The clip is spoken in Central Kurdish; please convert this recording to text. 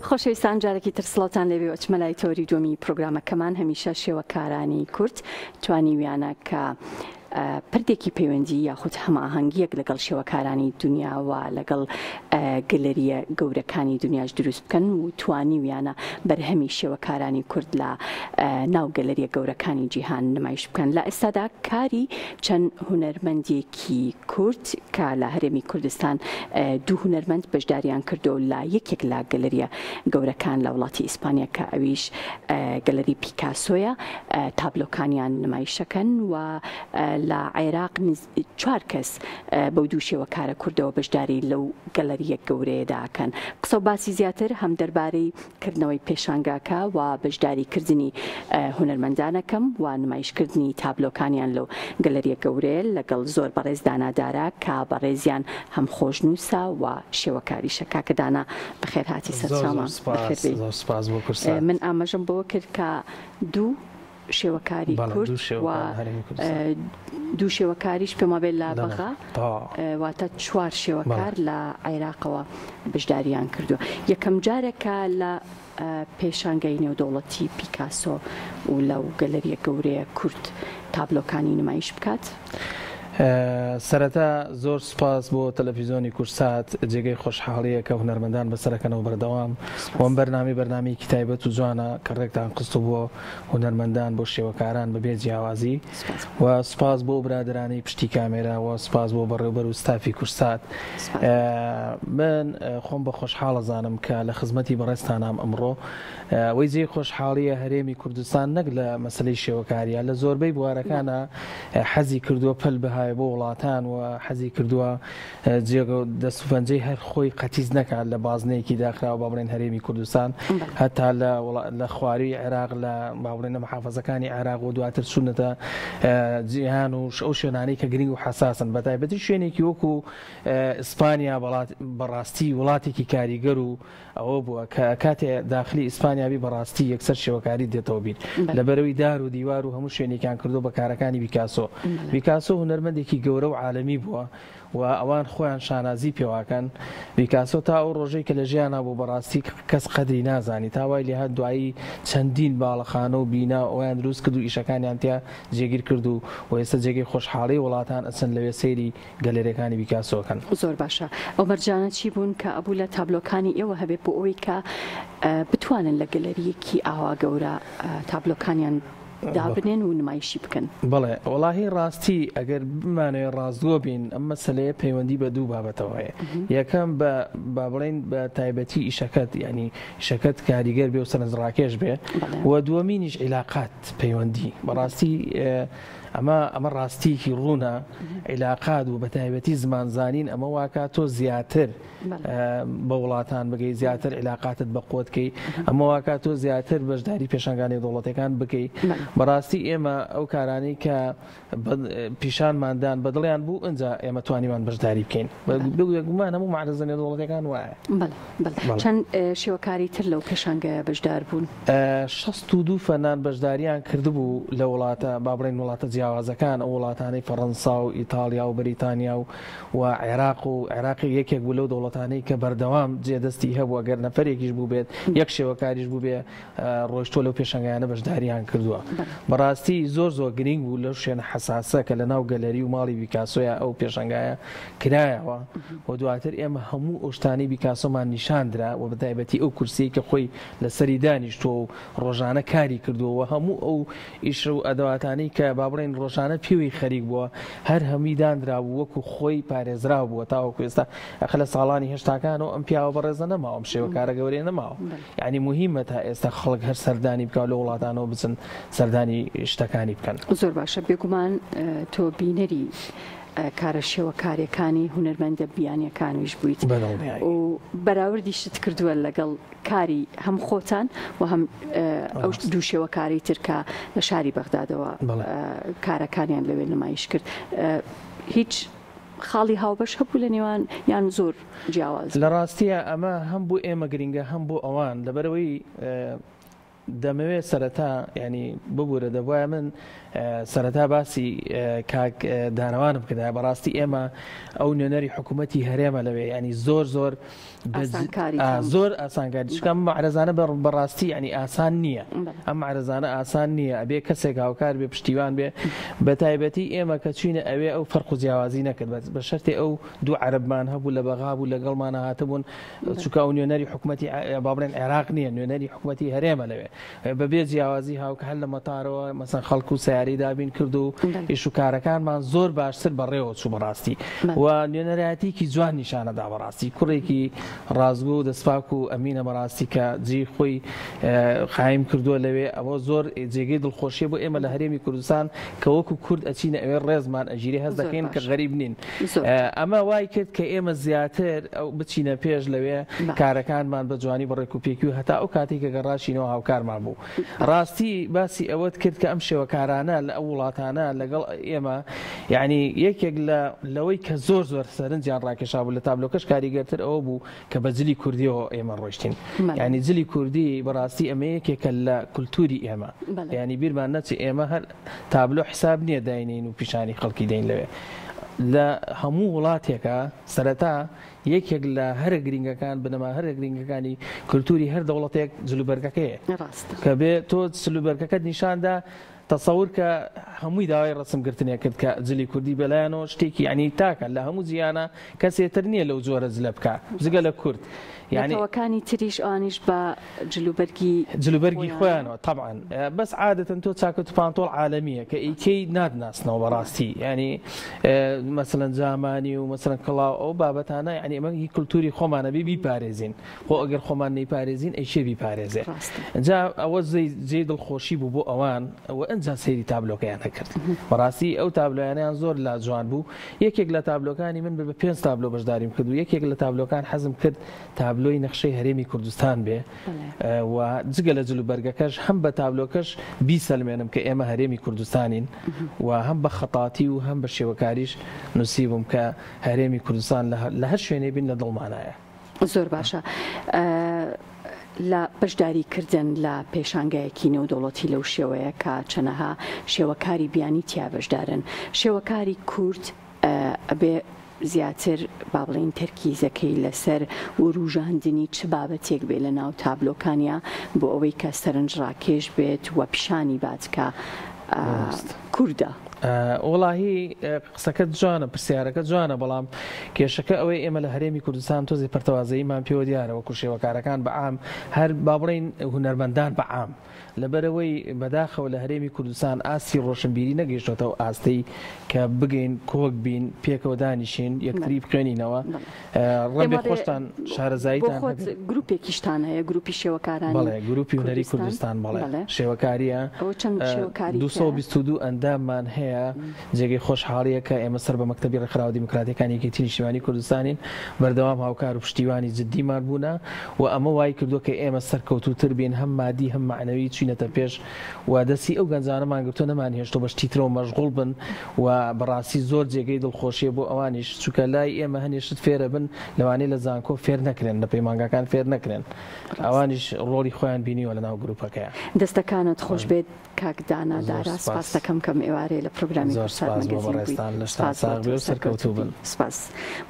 خۆشەویستان جارێکی تر سڵاوتان لێبێ و ئەچمە لای تەوەری دووەمی پرۆگرامەکەمان هەمیشە شێوەکارانی کورد توانیویانە کە پردێکی پەیوەندی یاخود هەماهەنگیەک لەگەڵ شێوەکارانی دنیا و لەگەڵ گەلەریە گەورەکانی دنیاش دروست بکەن و توانیویانە بەرهەمی شێوەکارانی کورد لە ناو گەلەریە گەورەکانی جیهان نمایش بکەن لە ئێستادا کاری چەند هونەرمەندێکی کورد کە لە هەرێمی کوردستان دوو هونەرمەند بەشداریان کردووە لە یەکێک لە گەلەریە گەورەکان لە وڵاتی ئیسپانیا کە ئەویش گەلەری پیکاسۆیە تابلۆکانیان نمایشەکەن و لە عێراق چوار کەس بەو دوو شێوەکارە کوردەوە بەشداری لەو گەلەریە گەورەیەدا ئەکەن. قسە و باسی زیاتر هەم دەربارەی کردنەوەی پێشانگاکە و بەشداری کردنی هونەرمەندان ئەکەم و نمایش کردنی تابلۆکانیان لەو گەلەریە گەورەیە لەگەڵ زۆر بەڕێز دانا دارا کە بەڕێزیان هەم خۆشنووسە و شێوەکاریشە. کاکە دانا بەخێر هاتی زۆر زۆر سەرچاومان سوپاس بەخێر بێی. زۆر سوپاس بۆ کورسات. من ئاماژەم بەوە کرد کە دوو شێوەکاری بەڵێ کورد دوو و شێوەکار لە هەرێمی کوردستان. دوو شێوەکاریش پێم وابێت لە بەڵێ بەغا تەواو واتە چوار بەڵێ. شێوەکار لە عێراقەوە بەشداریان کردووە. یەکەم جارە کە لە پێشانگای نێودەوڵەتی پیکاسۆ و لەو گەلەریە گەورەیە کورد تابلۆکانی نمایش بکات؟ سەرەتا زۆر سوپاس بۆ تەلەفیزۆنی کوردسات، جێگەی خۆشحاڵیە کە هونەرمەندان بەسەرەکەنەوە بەردەوام و ئەم بەرنامەی بەرنامەیەکی تایبەت و جوانە کە ڕێکتان خستوو بۆ هونەرمەندان بۆ شێوەکاران بەبێ جیاوازی و سوپاس بۆ برادەرانی پشتی کامێرا و سوپاس بۆ بەڕێوبەر و ستافی کوردسات. من خۆم بە خۆشحاڵ ئەزانم کە لە خزمەتی بەڕێزتانام ئەمڕۆ. ئەوەی جێی خۆشحاڵیە هەرێمی کوردستان نەک لە مەسەلەی شێوەکاریە لە زۆربەی بوارەکانا حەزی کردووە پەل بهاوێ بۆ وڵاتان و حەزی کردووە جێگە و دەست و پەنجەی هەر خۆی قەتیس نەکات لە بازنەیەکی داخراوە با بڵێن هەرێمی کوردستان هەتا لە لە خواروی عێراق لە با بڵێن لە محافەزەکانی عێراق و دواتر چوونەتە جیهان و ئەو شوێنانەی کە گرنگ و حەساسن بە تایبەتی شوێنێکی وەکو ئیسپانیا بەڕاستی وڵاتێکی کاریگەر و ئەوە بووە کە کاتێ داخلی ئیسپانیا بی بەڕاستی یەکسەر شێوەکاریت دێتەوە بیر لەبەرەوەی دار و دیوار و هەموو شوێنێکیان کردووە بە کارەکانی بیکاسۆ. بیکاسۆ هونەرمەندێکی گەورە و عالەمی بووە و ئەوان خۆیان شانازی پێواکەن. بیکاسۆ تا ئەو ڕۆژەی کە لە ژیانا بوو بەڕاستی کەس قەدری نازانی تا وای لێهات دوایی چەندین باڵەخانە و بینا و ئەویان دروست کرد و ئیشەکانیان تیا جێگیر کرد و و ئێستا جێگەی خۆشحاڵی وڵاتان ئەچن لەوێ سەیری گەلەریەکانی بیکاسۆ کەن. زۆر باشە ئەو مەرجانە چی بوون کە ئەبوو لە تابلۆکانی ئێوە هەبێت بۆ ئەوەی کە بتوانن لە گەلەریەکی ئاوا گەورە تابلۆکانیان دابنێن و نمایشی بکەن؟ بەڵێ وەڵاهی ڕاستی ئەگەر بمانەوێ ڕاستگۆ بین ئەم مەسەلەیە پەیوەندی بە دوو بابەتەوە هەیە یەکەم بە با بڵێین بە تایبەتی ئیشەکەت یانی ئیشەکەت کاریگەر بێ و سەرنجڕاکێش بێ و دووەمینیش عیلاقات پەیوەندی بەڕاستی ئەمە ئەمە ڕاستیەکی ڕوونە عیلاقات و بەتایبەتی زمان زانین ئەمە واکات تۆ زیاتر بە وڵاتان بگەی زیاتر عیلاقاتت بە قوت کەی ئەمە واکات تۆ زیاتر بەشداری پێشانگانی دەوڵەتەکان بکەی بەڕاستی ئێمە ئەو کارانەی کە پیشانماندان بەدڵیان بوو ئەجا ئێمە توانیمان بەشداری بکەین بێگومان هەموو معرزە نێودەوڵەتیەکان وایە. بەڵێ بەڵێ چەند شێوەکاری تر لەو پێشانگایە بەشدار بوون؟ 62 فەنان بەشداریان کردبوو لە وڵاتە با بڵێین وڵاتە جیاوازەکان ئەو وڵاتانەی فەڕەنسا و ئیتاڵیا و بەریتانیا و و عێراق و عێراق یەکێک بوو لەو دەوڵەتانەی کە بەردەوام جێ دەستی هەبوو ئەگەر نەفەرێکیش بووبێت یەک شێوەکاریش بووبێ ڕۆیشتووە لەو پێشەنگایانە بەشداریان کردووە. بەڕاستی زۆر زۆر گرینگ بوو لەو شوێنە حەساسە کە لەناو گەلەری و ماڵی بیکاسۆیا ئەو پێشەنگایە کرایەوە و دواتر ئێمە هەموو ئەو شتانەی بیکاسۆمان نیشان درا و بەتایبەتی ئەو کورسیەی کە خۆی لەسەری دانیشتووە و ڕۆژانە کاری کردووە و هەموو ئەو ئیش و ئەدەواتانەی کە با بڵێین ڕۆژانە پێوەی خەریک بووە هەر هەمووی دانرابوو وەکو خۆی پارێزراو بووە تاوەکو ئێستا ئەخە لە ساڵانی هەشتاکانەوە ئەم پیاوە بەڕێزە نەماوە ئەم شێوەکارە گەورەیە نەماوە یانی موهیمە تا ئێستا خەڵک هەر سەردانی بکا و لە وڵاتانەوە بچن سەردانی شتەکانی بکەن. زۆر باشە بێگومان تۆ بینەری کارە شێوەکاریەکانی هونەرمەندە بیانیەکانیش بوویت بەدڵنیایی. و بەراوردیشت کردووە لەگەڵ کاری هەم خۆتان و هەم ئەو دوو شێوەکارەی تر کە لە شاری بەغدادەوە کارەکانیان لەوێ نمایش کرد هیچ خاڵی هاوبەش هەبوو لە نێوان یان زۆر جیاواز لە ڕاستیا ئەمە هەم بۆ ئێمە گرینگە هەم بۆ ئەوان لەبەرئەوەی. دەمەوێت سەرەتا ینی ببوورە دەبواە من سەرەتا باسی کاک دانەوانم کردایە بەڕاستی ئێمە ئەو نوێنەری حکوومەتی هەرێمە لەوێ ینی زۆر زۆر زۆر ئاسانکاری چکە ئەم مەعرەزانە بەڕاستی ینی ئاسان نییە ئەم مەعرەزانە ئاسان نییە ئەبێ کەسێک هاوکار بێ پشتیوان بێ بە تایبەتی ئێمە کە چوینە ئەوێ ئەو فەرق و جیاوازی نەکرد بە شەرتێ ئەو دوو عەرەبمان هەبوو لە بەغا بوو لەگەڵمانە هاتبوون چونکە ئەو نوێنەری حکوومەتی با بڵێن عێراق نییە نوێنەری حکوومەتی هەرێمە لەوێ بەبێ جیاوازی هاوکە هەر لە مەتارەوە مەسەن خەڵک و سەیارەی دابین کرد و ئیش و کارەکانمان زۆر باشتر بەڕێوە چوو بەڕاستی و نوێنەرایەتیکی جوان نیشانەدا بەڕاستی کوڕێکی ڕاستگۆ و دەستپاک و ئەمینە بەڕاستی کە جێی خۆی قایم کردووە لەوێ ئەوە زۆر جێگەی دڵخۆشیە بۆ ئێمە لە هەرێمی کوردستان کە وەکو کورد ئەچینە ئەوێ ڕێزمان ئەگیرێ هەست دەکەین کە غەریب نین ئەمە وای کرد کە ئێمە زیاتر ئەو بچینە پێش لەوێ کارەکانمان بە جوانی بە ڕێکوپێکی و هەتا ئەو کاتێک کە گەڕاشینەوە هاوکارمان بوو ڕاستی باسی ئەوەت کرد کە ئەم شێوەکارانە لە ئەو وڵاتانە لەگەڵ ئێمە یعنی یەکێک لە لەوەی کە زۆر زۆر سەرنجیان ڕاکێشا بوو لە تابلۆکەش کاریگەرتر ئەوە بوو کە بە جلی کوردیەوە ئێمە ڕۆیشتین یعنی جلی کوردی بەڕاستی ئەمە یەکێکە لە کولتوری ئێمە یعنی بیرمان نەچێ ئێمە هەر تابلۆ حساب نییە داینین و پیشانی خەڵکی دەین لەوێ لە هەموو وڵاتێکە سەرەتا یەکێک لە هەرە گرینگەکان بنەما هەرە گرینگەکانی کولتوری هەر دەوڵەتێک جلوبەرگەکەیە کە بێ تۆ جلوبەرگەکەت نیشاندا تەسەور کە هەمووی داوای ڕەسم گرتنێ کرد کە جلی کوردی بەلایانەوە شتێکی یانی تاکە لە هەموو جیهانا کەسێ تر نییە لەو جۆرە جلە بکا جگە لە کورد یانی نەتەوەکانی تریش ئەوانیش بە جلوبەرگی جلوبەرگی خۆیانەوە تەبعەن بەس عادەتەن تۆ چاکەت و پانتۆڵ عالەمیە کە ئیکەی ناتناسنەوە بەڕاستی یانی مەسەلەن جامانی و مەسەلەن کڵاو ئەو بابەتانە یانی ئەمە هی کولتوری خۆمانە بێ بیپارێزین خۆ ئەگەر خۆمان نەیپارێزین ئەی کێ بیپارێزێ؟ جا ئەوە جێی دڵخۆشی بوو بۆ ئەوان و ئەنجا سەیری تابلۆکەیان ئەکرد. بەڕاستی ئەو تابلۆیانەیان زۆر لا جوان بوو. یەکێک لە تابلۆکانی من بە پێنج تابلۆ بەشداریم کرد و یەکێک لە تابلۆکان حەزم کرد تابلۆی نەخشەی هەرێمی کوردستان بێ و جگە لە جلوبەرگەکەش هەم بە تابلۆکەش بیسەلمێنم کە ئێمە هەرێمی کوردستانین و هەم بە خەتاتی و هەم بە شێوەکاریش نووسیبووم کە هەرێمی کوردستان لە هەر شوێنێ بین لە دڵمانایە. زۆر باشە لە بەشداری کردن لە پێشانگایەکی نێودەوڵەتی لەو شێوەیە کە چەنەها شێوەکاری بیانی تیا بەشدارن شێوەکاری کورد ئەبێ زیاتر با بڵێین تەرکیزەکەی لەسەر وروژاندنی چ بابەتێک بێ لە ناو تابلۆکانیا بۆ ئەوەی کە سەرنجڕاکێش بێت و پیشانی بات کە کوردە. وەڵاهی قسەکەت جوانە پرسیارەکە جوانە بەڵام کێشەکە ئەوەی ئێمە لە هەرێمی کوردستان تۆزی پەرتەوازەییمان پێوە دیارە وەکو شێوەکارەکان بە عام هەر با بڵێین هونەرمەندان بە عام لەبەرئەوەی بەداخەوە لە هەرێمی کوردستان ئاستی ڕۆشنبیری نەگەیشتۆتە ئەو ئاستەی کە بگەین کۆک بین پێکەوە دانیشین یەکتری بخوێنینەوە ڕەنگە خۆشتان شارەزاییتان هەبێت. بۆ خۆت گروپێکیشتان هەیە گروپی شێوەکارانی بەڵێ گروپی هونەری کوردستان بەڵێ شێوەکارییە ئەوە چەند شێوەکاری 222 ئەنداممان هەیە جێگەی خۆشحاڵییە کە ئێمە سەر بە مەکتەبی ڕێکخراوە دیموکراتییەکانی یەکێتی نیشتیمانی کوردستانین بەردەوام هاوکار و پشتیوانی جدیمان بوونە و ئەمە وای کردووە کە ئێمە سەرکەوتووتر بین هەم مادی هەم مەعنەوی چوینەتە پێش و دەستی ئەو گەنجانەمان گرتووە نەمانهێشتووە بە شتی ترەوە مەشغوڵ بن و بەڕاستی زۆر جێگەی دڵخۆشیە بۆ ئەوانیش چونکە لای ئێمە هەنێ شت فێرەبن لەوانەیە لە زانکۆ فێر نەکرێن لە پەیمانگاکان فێر نەکرێن ئەوانیش ڕۆڵی خۆیان بینیوە لەناو گروپەکەیا. دەستەکانت خۆش بێت کاک دانا زۆر دارا سپاس سپاست دەکەم کەم ئێوارەیە لە پرۆگرامی زۆر کوردسات سپاس بۆ مەگەزین بوویت بەڕێزتان لەشتان سپاس بۆ ساغ تۆ بێ و سەرکەوتوو سەرکەوتوو بی بن. سپاس.